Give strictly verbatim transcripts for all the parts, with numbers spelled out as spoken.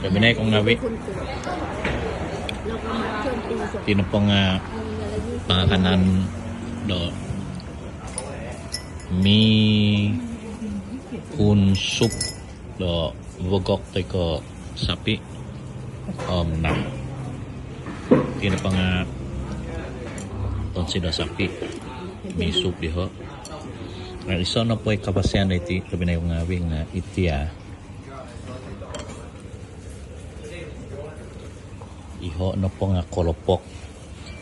Tobpinai ku ngaavi', iti nopo nga' pangakanan do mihun sup do vogok toi ko' sapi' om nam. Iti nopo nga' tonsi do sapi' misup diho'. Nga' iso' nopo i kabasian do iti tobpinai ku ngaavi' nga' iti a' iho' nopo nga' kolopok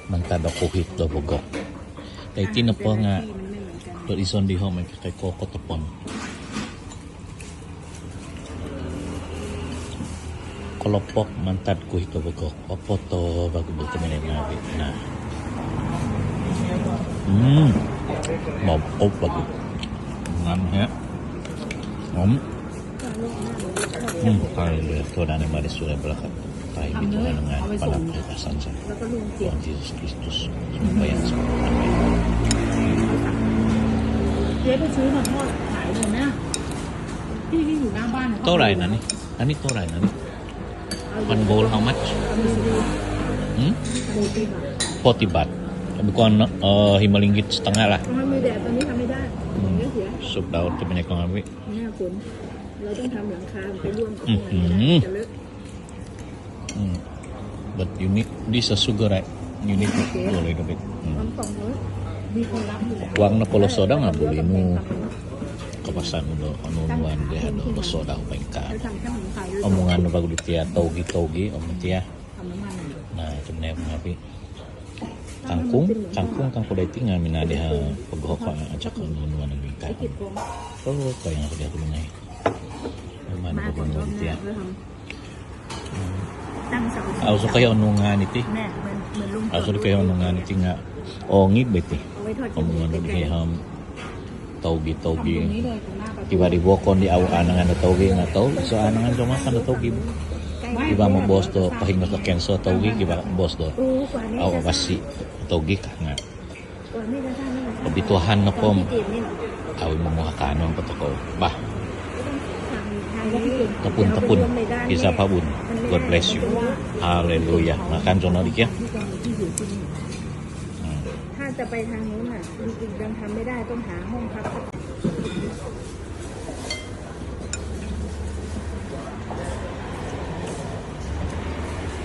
mantad do kuhit do vogok. Iti nopo nga' do izon diho' mai kakai kokotopon. Kolopok mantad kuhit do vogok. Opoto bagu do tobpinai ngaavi'. Nah. Hmm. Mokop bagu. Ngan he. Om. Hmm. Kalau dia tu dah ni mari sudah belakat. Tahi itu dengan panah kekerasan saya. Tuhan Yesus Kristus. Sumbayang sama kami. เจ๊ไปซื้อมาทอดขายเลยไหมอะ ที่ที่อยู่หน้าบ้านอะ เท่าไหร่นะนี่ อันนี้เท่าไหร่นะนี่ One bowl how much? Hmm? Forty baht. Lebih kurang eh, lima ringgit setengah lah. ทำไมมีแดดตอนนี้ทำไม่ได้ Hmm. เสีย Sup daun tobpinai ku ngaavi'. เนี่ยคุณ เราต้องทำหลังคาไปร่วมกับข้างในไม่ได้ Mhm. จะเลอะ Hmm. But you need this a sugar, right? You need to do a little bit. Hmm. Kuang no ko loso daa nga' buli nu kapasan do onu-onuan dia do loso daa paingkaa. Omungan no bagu diti a' tauge-tauge om tia. Nah, tobpinai ku ngaavi'. Kangkung, kangkung, kangkung diti nga' minaa dia pogohoko' nga' ajak onu-onuan do paingkaa. Oh, paingkaa dia tobpinai. Omungan no bagu diti a' Au' zou koiho onu ngaan iti. Au' zou koiho onu ngaan iti nga' oongig bo iti. Om ngaan do diho' om tauge-tauge. Kivaa di vokon di au' aanangan do tauge nga' tau. Iso aanangan zou makan do tauge. Kivaa moboos do pahingos do kanser tauge, kivaa boos do au' avasi' tauge ka nga'. Obituahan nopo om au' i' monguhakanon po tokou. Bah. Tapun, tapun. Pizza pabun. God bless you. Haleluya. Makan zou no dikio. Hmm. ถ้าจะไปทางนู้นน่ะ ยังทำไม่ได้ ต้องหาห้องพัก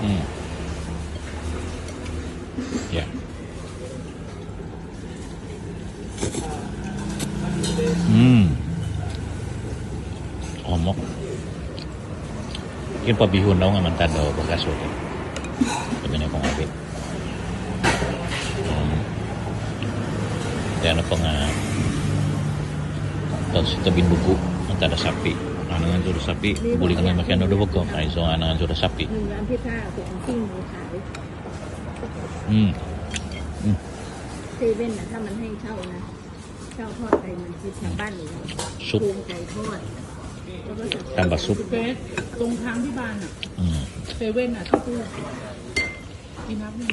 Hmm. Ya. Hmm. Omok. Iri po bihun dau nga' mantad do bagas bo ti. Tobpinai ku ngaavi'. Hmm. Dia nopo nga' tonsi tobindugu mantad do sapi'. Aanangan zou do sapi', buli kami makan do vogok. Aiso aanangan zou do sapi'. Hmm. Hmm. เซเว่นน่ะ ถ้ามันให้เช่านะ เช่าทอดไก่มันคือชาวบ้านเลย Sup. โครงไก่ทอด แล้วก็สับ Tambah sup. เบส ตรงทางที่บ้านอ่ะ Hmm. เซเว่นอ่ะ ที่ตู้ กินน้ำหนึ่ง